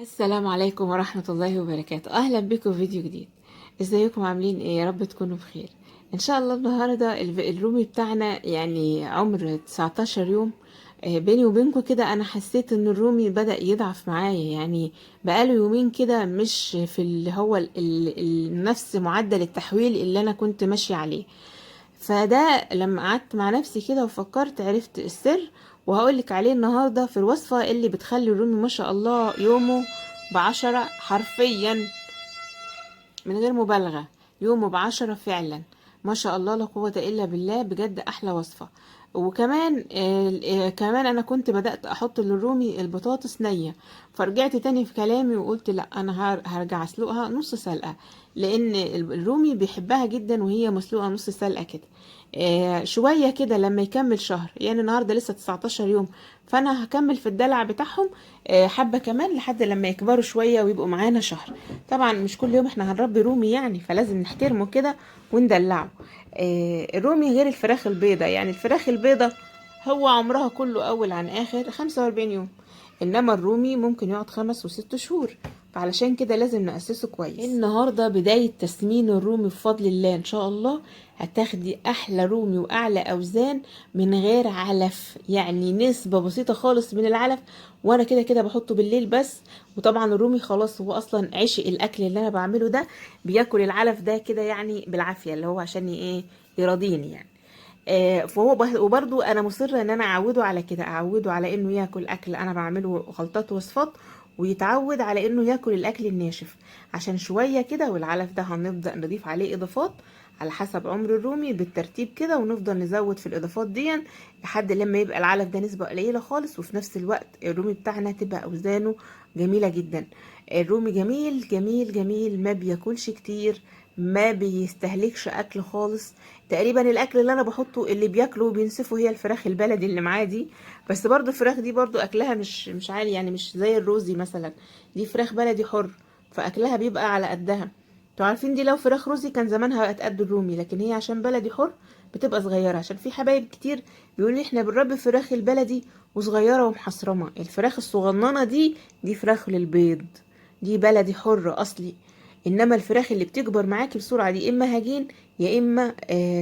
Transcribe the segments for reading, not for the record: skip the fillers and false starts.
السلام عليكم ورحمة الله وبركاته. أهلا بكم في فيديو جديد. ازيكم عاملين ايه؟ يا رب تكونوا بخير ان شاء الله. النهاردة الرومي بتاعنا يعني عمر 19 يوم. بيني وبينكم كده انا حسيت ان الرومي بدأ يضعف معايا، يعني بقاله يومين كده مش في اللي هو نفس معدل التحويل اللي انا كنت ماشية عليه. فده لما قعدت مع نفسي كده وفكرت عرفت السر، وهقولك عليه النهاردة في الوصفة اللي بتخلي الرومي ما شاء الله يومه ب10 حرفيا من غير مبالغة، يومه ب10 فعلا ما شاء الله لا قوة إلا بالله، بجد أحلى وصفة. وكمان كمان أنا كنت بدأت أحط للرومي البطاطس نية، فرجعت تاني في كلامي وقلت لا، أنا هرجع أسلقها نص سلقة، لأن الرومي بيحبها جدا وهي مسلوقة نص سلقة كده. شوية كده لما يكمل شهر، يعني النهاردة لسه 19 يوم، فأنا هكمل في الدلع بتاعهم، حبة كمان لحد لما يكبروا شوية ويبقوا معانا شهر. طبعا مش كل يوم احنا هنربي رومي يعني، فلازم نحترمه كده وندلعه. الرومي غير الفراخ البيضة، يعني الفراخ البيضة هو عمرها كله أول عن آخر 45 يوم، إنما الرومي ممكن يقعد 5 و6 شهور، فعلشان كده لازم نأسسه كويس. النهاردة بداية تسمين الرومي بفضل الله إن شاء الله، هتاخدي أحلى رومي وأعلى أوزان من غير علف، يعني نسبة بسيطة خالص من العلف، وأنا كده كده بحطه بالليل بس. وطبعا الرومي خلاص هو أصلا عشق الأكل اللي أنا بعمله ده، بياكل العلف ده كده يعني بالعافية، اللي هو عشان إيه يراضيني يعني. فهو وبرضو انا مصرة ان انا اعوده على كده، اعوده على انه ياكل اكل انا بعمله خلطات وصفات، ويتعود على انه ياكل الاكل الناشف عشان شوية كده. والعلف ده هنبدأ نضيف عليه اضافات على حسب عمر الرومي بالترتيب كده، ونفضل نزود في الاضافات دي لحد لما يبقى العلف ده نسبة قليلة خالص، وفي نفس الوقت الرومي بتاعنا تبقى اوزانه جميلة جدا. الرومي جميل جميل جميل، ما بياكلش كتير، ما بيستهلكش اكل خالص. تقريبا الاكل اللي انا بحطه اللي بياكله وبينسفه هي الفراخ البلدي اللي معاه دي، بس برضو الفراخ دي برضو اكلها مش عالي، يعني مش زي الروزي مثلا، دي فراخ بلدي حر فاكلها بيبقى على قدها. انتوا عارفين دي لو فراخ روزي كان زمانها بقت قد الرومي، لكن هي عشان بلدي حر بتبقى صغيرة. عشان في حبايب كتير بيقولوا لي احنا بنربي فراخ البلدي وصغيره ومحصرمه، الفراخ الصغننه دي فراخ للبيض، دي بلدي حر اصلي. انما الفراخ اللي بتكبر معاكي بسرعة دي اما هجين يا اما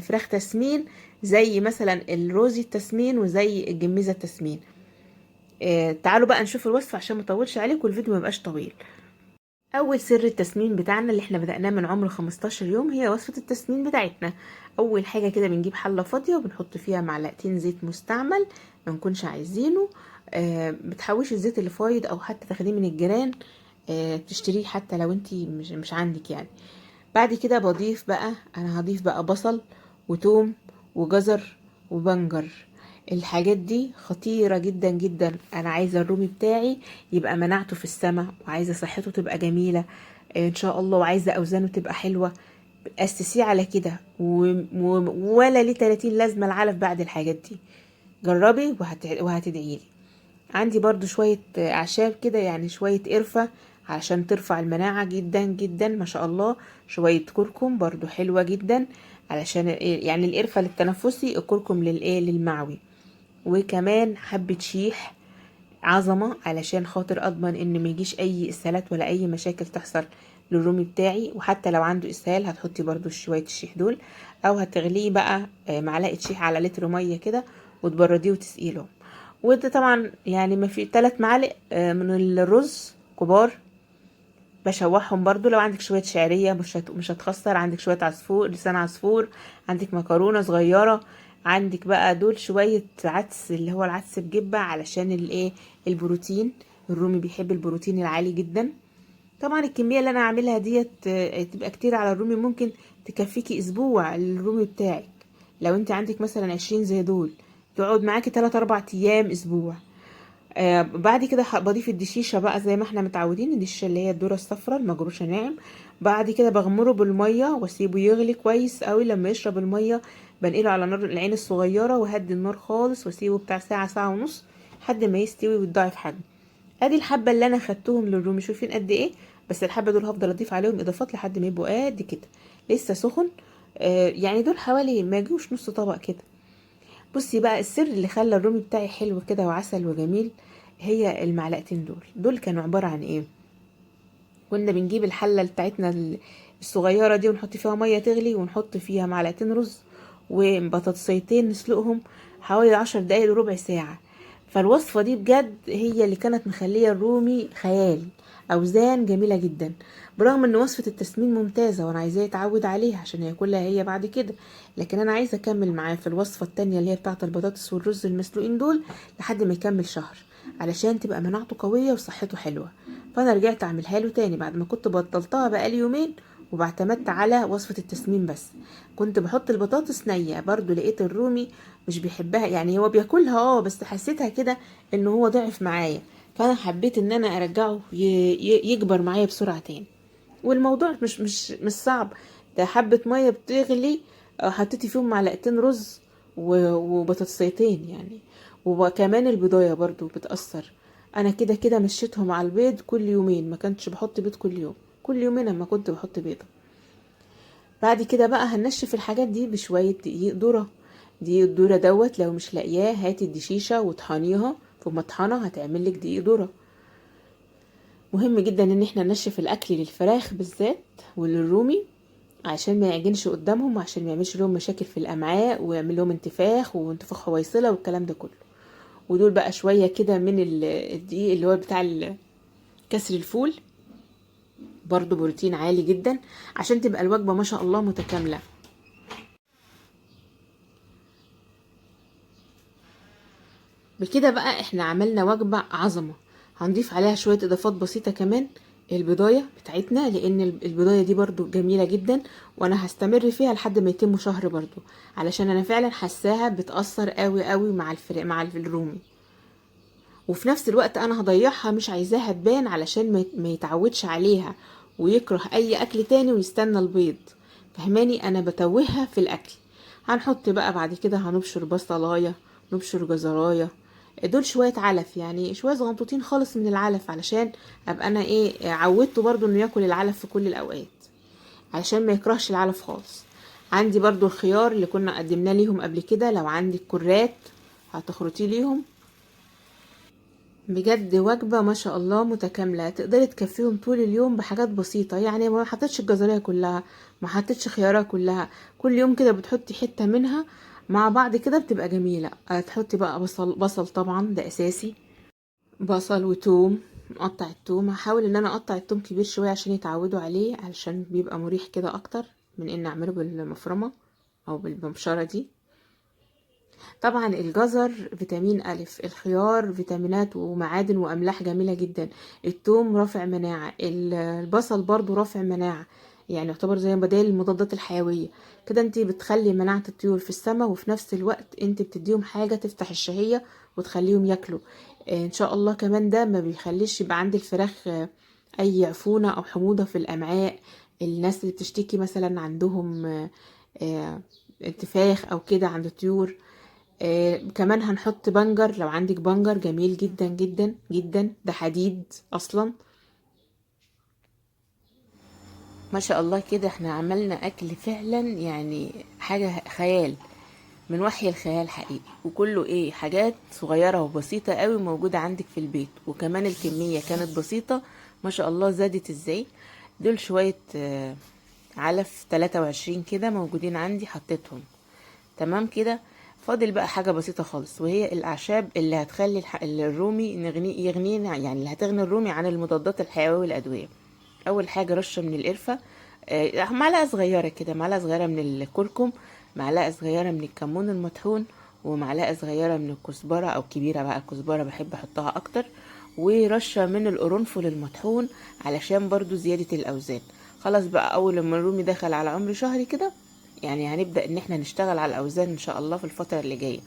فراخ تسمين، زي مثلا الروزي التسمين وزي الجميزه التسمين. تعالوا بقى نشوف الوصفة عشان ما اطولش عليكم والفيديو ما يبقاش طويل. اول سر التسمين بتاعنا اللي احنا بدأناه من عمر 15 يوم هي وصفة التسمين بتاعتنا. اول حاجة كده بنجيب حلة فاضية وبنحط فيها معلقتين زيت مستعمل ما نكونش عايزينه، بتحوشي الزيت اللي فايض او حتى تاخديه من الجيران، تشتريه حتى لو انتي مش عندك يعني. بعد كده بضيف بقى، انا هضيف بقى بصل وتوم وجزر وبنجر. الحاجات دي خطيرة جدا جدا. انا عايزة الرومي بتاعي يبقى مناعته في السما، وعايزة صحته تبقى جميلة ان شاء الله، وعايزة اوزانه تبقى حلوة. اسسيه على كده، ولا ليه 30 لازمة العلف بعد الحاجات دي. جربي وهتدعيلي. عندي برضو شوية اعشاب كده، يعني شوية قرفة علشان ترفع المناعة جدا جدا ما شاء الله، شوية كركم برضو حلوة جدا علشان يعني القرفة للتنفسي، الكركم للمعوي، وكمان حبة شيح عظمة علشان خاطر اضمن ان ما يجيش اي اسهالات ولا اي مشاكل تحصل للرومي بتاعي. وحتى لو عنده اسهال هتحطي برضو شوية الشيح دول، او هتغليه بقى، معلقة شيح على لتر مية كده وتبرديه وتسقيه لهم. وده طبعا يعني ما في 3 معالق، من الرز كبار بشوحهم برضو. لو عندك شوية شعرية مش هتخسر، عندك شوية عصفور لسان عصفور، عندك مكرونة صغيرة، عندك بقى دول شوية عدس اللي هو العدس بجبة علشان البروتين. الرومي بيحب البروتين العالي جدا. طبعا الكمية اللي انا عاملها ديت، تبقى كتير على الرومي، ممكن تكفيكي اسبوع للرومي بتاعك. لو انت عندك مثلا 20 زي دول تقعد معاكي 3-4 ايام اسبوع. بعد كده بضيف الدشيشة بقى زي ما احنا متعودين، الدشيشة اللي هي الذرة الصفراء المجروشة ناعم. بعد كده بغمره بالمية واسيبه يغلي كويس قوي. لما يشرب المية بنقله على نار العين الصغيرة وهدي النار خالص، واسيبه بتاع ساعة، ساعة ونص لحد ما يستوي ويتضاعف حجمه. ادي الحبة اللي انا خدتهم للرومي، شوفين قد ايه. بس الحبة دول هفضل اضيف عليهم اضافات لحد ما يبقوا قد كده لسه سخن. يعني دول حوالي ما يجوش نص طبق كده. بصي بقى السر اللي خلى الرومي بتاعي حلو كده وعسل وجميل هي المعلقتين دول. دول كانوا عبارة عن ايه؟ كنا بنجيب الحلة بتاعتنا الصغيرة دي ونحط فيها مية تغلي، ونحط فيها معلقتين رز وبطاطسيتين نسلقهم حوالي 10 دقايق لربع ساعة. فالوصفة دي بجد هي اللي كانت مخلية الرومي خيال، أوزان جميلة جدا، برغم ان وصفة التسمين ممتازة وانا عايزاه يتعود عليها عشان ياكلها هي بعد كده، لكن انا عايزة اكمل معاه في الوصفة التانية اللي هي بتاعة البطاطس والرز المسلوقين دول لحد ما يكمل شهر، علشان تبقى مناعته قوية وصحته حلوة. فانا رجعت اعملها له تاني بعد ما كنت بطلتها بقالي يومين، وبعتمدت على وصفة التسمين بس. كنت بحط البطاطس نية برضو، لقيت الرومي مش بيحبها، يعني هو بياكلها بس حسيتها كده ان هو ضعف معايا، فانا حبيت ان انا ارجعه يكبر معايا بسرعة تاني. والموضوع مش صعب، ده حبة مية بتغلي حطيتي فيهم معلقتين رز وبطاطسيتين يعني. وكمان البضاية برضو بتأثر، انا كده كده مشيتهم على البيض كل يومين، ما كنتش بحط بيض كل يوم، كل يومين اما كنت بحط بيضة. بعد كده بقى هنشف الحاجات دي بشوية دقيق ذرة. دقيق الذرة دوت لو مش لاقياه هاتي الدشيشة وطحنيها في مطحنة هتعمل لك دقيق ذرة. مهم جدا ان احنا ننشف الاكل للفراخ بالذات وللرومي عشان ما يعجنش قدامهم، وعشان ما يعملش لهم مشاكل في الامعاء ويعمل لهم انتفاخ وانتفاخ حويصلة والكلام ده كله. ودول بقى شوية كده من الدقيق اللي هو بتاع كسر الفول، برضو بروتين عالي جدا، عشان تبقى الوجبة ما شاء الله متكاملة. بكده بقى احنا عملنا وجبة عظمة. هنضيف عليها شوية اضافات بسيطة كمان، البضاية بتاعتنا، لان البضاية دي برضو جميلة جدا، وانا هستمر فيها لحد ما يتم شهر برضو، علشان انا فعلا حاساها بتأثر قوي قوي مع الفرق مع الرومي. وفي نفس الوقت انا هضيعها، مش عايزاها تبان علشان ما يتعودش عليها ويكره اي اكل تاني ويستنى البيض، فهماني؟ انا بتوهها في الاكل. هنحط بقى بعد كده، هنبشر بصلايه، نبشر جزرايه، دول شوية علف، يعني شوية صغنطوطين خالص من العلف، علشان ابقى انا عودته برضو انه ياكل العلف في كل الاوقات، علشان ما يكرهش العلف خالص. عندي برضو الخيار اللي كنا قدمناه ليهم قبل كده، لو عندك كرات هتخرطيه ليهم. بجد وجبة ما شاء الله متكاملة، تقدري تكفيهم طول اليوم بحاجات بسيطة، يعني ما حطيتش الجزرية كلها، ما حطيتش خيارها كلها، كل يوم كده بتحطي حتة منها مع بعض كده بتبقى جميلة. تحطي بقى بصل طبعا ده أساسي، بصل وتوم، نقطع التوم. هحاول ان انا اقطع التوم كبير شوية عشان يتعودوا عليه، علشان بيبقى مريح كده اكتر من ان اعمله بالمفرمة او بالمبشرة دي. طبعا الجزر فيتامين ألف، الخيار فيتامينات ومعادن وأملاح جميلة جدا، التوم رافع مناعة، البصل برضو رافع مناعة، يعني يعتبر زي بدائل المضادات الحيوية كده. انت بتخلي مناعة الطيور في السماء، وفي نفس الوقت انت بتديهم حاجة تفتح الشهية وتخليهم ياكلوا. ان شاء الله كمان ده ما بيخليش يبقى عند الفراخ اي عفونة او حموضة في الامعاء. الناس اللي بتشتكي مثلا عندهم انتفاخ او كده عند الطيور. كمان هنحط بنجر، لو عندك بنجر جميل جدا جدا جدا، ده حديد اصلا. ما شاء الله كده احنا عملنا اكل فعلا يعني حاجة خيال، من وحي الخيال حقيقي، وكله حاجات صغيرة وبسيطة قوي موجودة عندك في البيت، وكمان الكمية كانت بسيطة ما شاء الله. زادت ازاي؟ دول شوية علف 23 كده موجودين عندي، حطيتهم تمام كده. فاضل بقى حاجة بسيطة خالص، وهي الأعشاب اللي هتخلي الرومي يغنينا، يعني اللي هتغني الرومي عن المضادات الحيوية والأدوية. أول حاجة رشة من القرفة، معلقة صغيرة كده، معلقة صغيرة من الكركم، معلقة صغيرة من الكمون المطحون، ومعلقة صغيرة من الكزبرة أو كبيرة بقى الكزبرة بحب أحطها أكتر، ورشة من القرنفل المطحون علشان برضو زيادة الأوزان. خلاص بقى أول لما الرومي دخل على عمر شهر كده، يعني هنبدأ إن احنا نشتغل على الأوزان إن شاء الله في الفترة اللي جاية.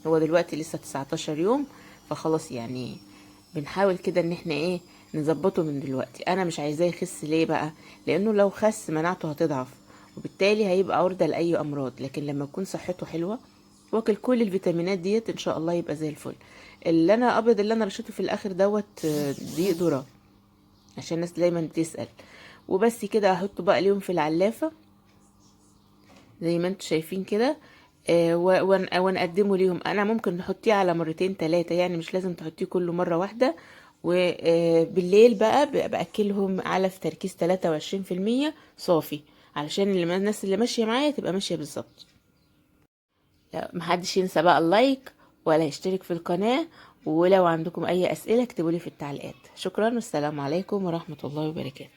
هو دلوقتي لسه 19 يوم، فخلاص يعني بنحاول كده إن احنا نظبطه من دلوقتي. أنا مش عايزاه يخس ليه بقى؟ لأنه لو خس مناعته هتضعف، وبالتالي هيبقى عرضة لأي أمراض. لكن لما يكون صحته حلوة واكل كل الفيتامينات ديت إن شاء الله يبقى زي الفل. اللي أنا أبيض اللي أنا رشيته في الآخر دوت، دقيق ذرة عشان الناس دايما بتسأل. وبس كده هحطه بقى اليوم في العلافة زي ما انتم شايفين كده، ونقدمه ليهم. انا ممكن نحطيه على مرتين تلاتة، يعني مش لازم تحطيه كله مرة واحدة. وبالليل بقى باكلهم علف تركيز 23% صافي، علشان الناس اللي ماشية معايا تبقى ماشية بالظبط. محدش ينسى بقى ال like ولا يشترك في القناة، ولو عندكم اي اسئلة اكتبولي في التعليقات. شكرا والسلام عليكم ورحمة الله وبركاته.